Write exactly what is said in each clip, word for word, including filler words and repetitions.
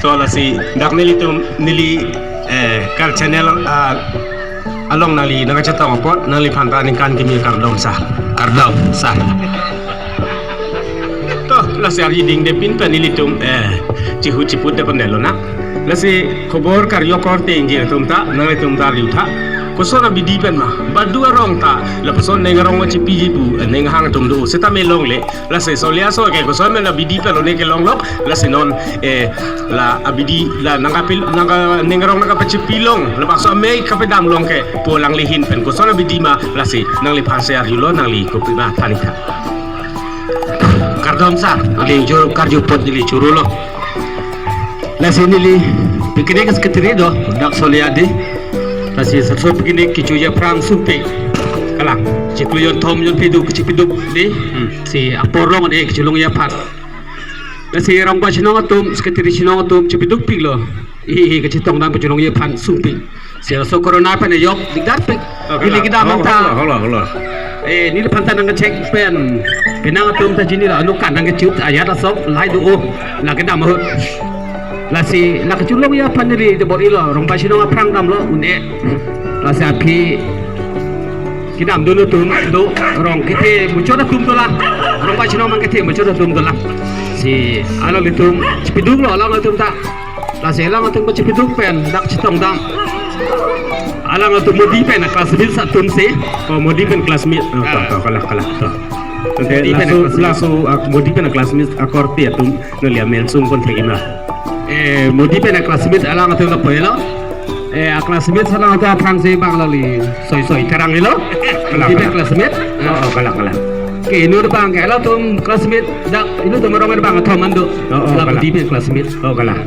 So lasi dak nelitum neli eh, kar channel ah, along nangli nangkachetong apot nangliphan ta ningkan kimi kardom sir. Kardom sir. To lasi arjiding de pin pen nelitum eh, chihu chiput de pen delo na. Lasi khobor karyo korte ingjir atum ta nanglitum ta riu tha. Koson abidi pen ma badu arong ta lapuson neng arong ma chipiji pu eh, neng hang atum do seta me longle. Lasi solia so ke koson pen abidi pen lone kelong lok. Lasi non eh la abidi la nangkapil nangka neng arong nangkapachipi long labangso amei kapedam long ke pu alangli ahin pen koson abidi ma lasi nangliphan se arjulo nangli kopi ma than tha. Kardom sir, neli jor karju apot neli churu lo. Lasi neli picnic secretary do dak solia di. Lasi sarso picnic kechoji aphrang sungpik. Kalang. Chiklo jonthom jonphli do kechipiduk di. Hmm. Si apor rong de kecholongji aphan. Lasi rongba chinong atum, secretary chinong atum chipiduk piklo. Ihi kachetong dam kecholongji aphan sungpik. Si laso corona pen ajok dikdar pik. Oh, ili kalang. Kedam oh, ta. Hola, hola, hola. Eh, neliphan ta nangkechek pen. Penang atum ta chini lo, anu kan nangkechut ajat asok lahai do oh. La kedam ahut. Lasi la kecholongji aphan neli de bor-ilo, rongba chinong aphrang damlo un-e. Lasi aphi kedam dolo atum do, rong kethe muchot atum dolang. Rongba chinong mang kethe muchot atum dolang. Si alanglitum chipiduklo alangtum ta. Lasi alangtum chipiduk pen dak chetong dam. Alangtum Modi pen classmate atum si. Oh, Modi pen classmate. Oh, to, ah, to, kalang, kalang, to. Modi pen laso, classmate. Laso ah, Modi pen classmate akorte atum neli amen sung pon thekji ma. Eh, Modi pen classmate alangtum lapu-elo. Eh, classmate alangtum aphrang si bang lali Soi Soi Terang ilo. Kalang, Modi pen kalang. Classmate. Oh, oh, kalang, kalang. Ke inut bang ke alangtum classmate dak inut atum arong bang athom an do. Oh, oh, la kalang. Modi pen classmate. Oh, kalang.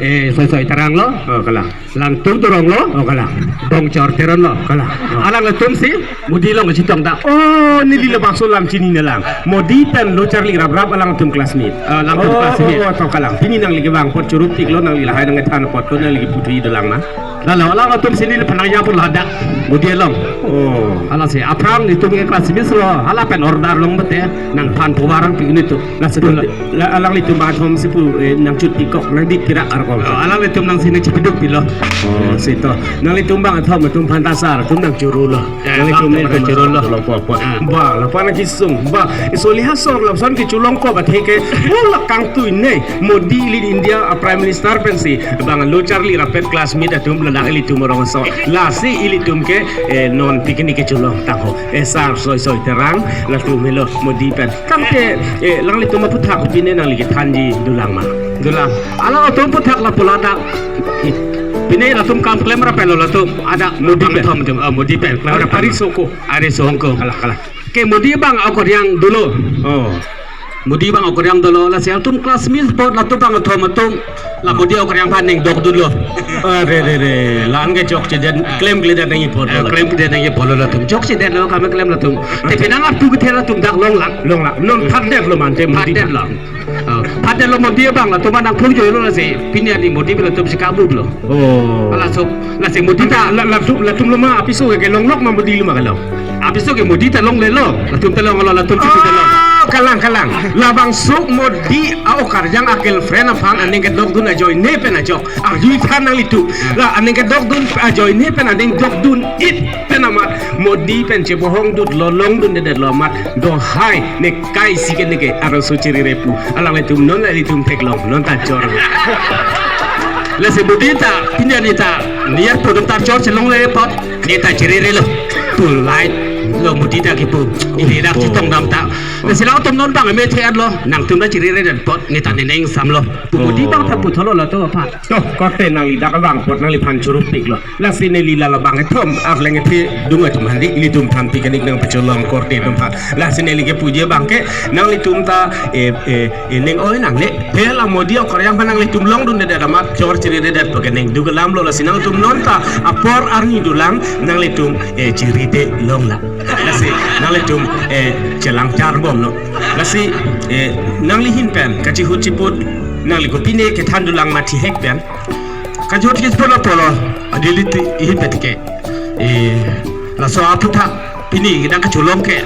Eh, Soi Soi Terang lo. Oh, kalang. Langtum Terang lo. Oh, kalang. Bongchor Teron lo. Kalang. Oh. Alangtum si Modi along chetong dam. Oh, neli labangso alam chininelang. Modi pen lo charli raprap alangtum classmate. Ah, alangtum oh, classmate. Oh, oh, to kalang. Pini nangli kevang apot churu piklo nangli lahai nangkethan apot to nangli kepu thuji dolang ma. Lalo alangtum si neliphan nangjapo ladak Modi along. Oh. Lasi aphrang netum ke classmate lo. Hala pen order long bete nangphan povar ang pik netum. Lasi la, alanglitum bang athom si pu eh, nangchut pikok nangdik kirak arkom. Oh, alanglitum nang si nangchipiduk pilo. Oh, si to. Nanglitum bang athom atum aphan ta sir atum nangchurulo. Eh, nanglitum bang athom nangchurulo. Long pok pok. Ah. Ba, lapu-an kesung. Ba, isoliha sor lapuson kecholong ko ba theke. Oh, la kangtui ne. Modi ili India a Prime Minister pensi. Bang lo charli rapet classmate atum ladak ilitum arong so. Lasi ilitum ke eh, non picnic kecholong tangho. Eh, sir Soi Soi Terang latum helo Modi pen. Tangte, eh, alanglitum aphuthak pine nangli kethanji dolang ma. Dolang. Alangtum aphuthak lapu ladak. Pine latum kam klem rapetlo latum. Ada Modi pen. Thom tum, ah, Modi pen. Klem ada rapet. Ari soko. Ari soko. Kalang, kalang. Ke Modi bang ako riang dolo. Oh. Modi bang ako riang dolo lasi atum classmate apot latum bang athom atum. La Modi ako riang aphan nangdok dunlo. Are re re. La-an ke chokchedet klemkledet nangji apot. Eh, lo. Klemkledet nangji apot lo latum. Chokchedetlo kami klem latum. Te penang apu kethe latum dak longlang. Longlang. Non phatdetlo mante Modi. Phatdetlo. Oh, phatdetlo Modi bang latum nangphlung joilo lasi. Pini ani Modi pen latum si kabuplo. Oh. Ala so, lasi Modi ta. La, latum, latum lo ma apiso ke longlok ma Modi lo ma kelong. Apiso ke Modi ta longlelo. Latum ta longlo latum chipidetlo. Ah, kalang, kalang. Labangso Modi a-okarjang a-girlfriend aphan aning kedokdun ajoine pen ajok. Arjutha nanglitum. La aning kedokdun ajoine pen aning dokdun-it pen amat Modi pen chebohong dut lo longdundedetlo amat. Dohai ne kaisi ke neke arloso chirire pu. Alanglitum non la ilitum theklong non ta chor. Lasi Modi ta pini ani ta niat pudum ta chor chelongle apot. Ne ta chirirelo. Pu light lo Modi ta kipu. Ili dak chetong dam ta. Lasi latum non bang me the-etlo. Nangtum ta chiriredet apot ne ta ne neng samlo. Pu Modi bang ta puthotlo latum aphan. To, korte nangli dak abang apot nangliphan churu piklo. Lasi neli la labang kethom arleng kethe dung atum handi ilitum aphan picnic nangpacholong korte atum aphan. Lasi neli kepuji abang ke nanglitum ta eh eh eh neng oi nangne. He la Modi ako riang aphan nanglitum longdundedet amat chor chiriredet pu ke neng duk alamlo lasi nangtum non ta apor arni dolang nanglitum eh chiride longlang. Lasi nanglitum eh chelang charbomlo. Lasi eh nangli ahin pen kachihu chiput nangli kopine kethan dolang ma thihek pen. Kajot ke polo polo adili ti ihi petike. Eh, laso aphuthak pini kita kacholong ke.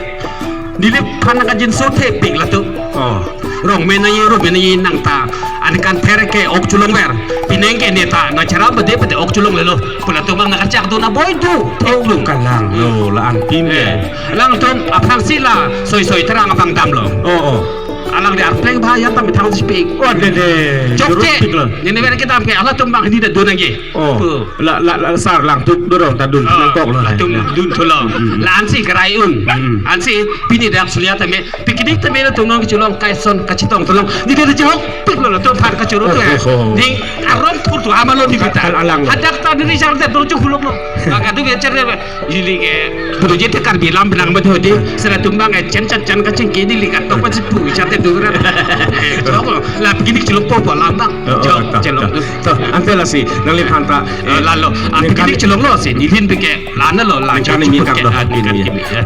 Neliphan kajinso thepik latum. Oh. Rong me nangji, rong me nangji nang ta. Aningkan pherke ok cholongver. Pining ke neta nangcherap bade bade ok cholonglelo. Pu latum abang nangkachak dun aboi do. Oh, lu kalang lo la-an pin ke. Eh, alangtum aphrangsi la soi soi terang abang damlo. Oh, oh. Alang de arpleng ba ya tam thang sipik. Oh, de de. Chokche. Jurut pik lo. Nene ver kedam ke halatum abang hini da dun nangji. Oh. Pu. La la la sar langtup dorong ta dun. Oh, nangkok lo. Latum dun thulo. Hmm. La-ansi kerai un. Hmm. Ansi pini dak sulia tame picnic tame latum nangcholong kaison kachetong tolong. Neli de jok pik lo latum aphan kachoro tu. Oh, oh, oh. Ding aron thur tu amalo di kita. Kal alang. Hadak ta neli jar de dorjo hulok lo. Maka tu biar cer de. Ili ke, bulu je te Karbi lam benang betul di. Sera tumbang eh, cen cen cen kacengki di likat tok pasti pu bicara te duran. Eh, jok lo, la picnic chelong po po lam abang. Oh, oh, jok, ta, chelong ta, tu. Ta, ante lasi, nangliphan ta, eh, lalo, ah, ningkan picnic chelonglo si, nilhin bike, lana lo, la, ningkan jok ini jok kan ke, to, ah, ningkan ini, ya. Ini, ya.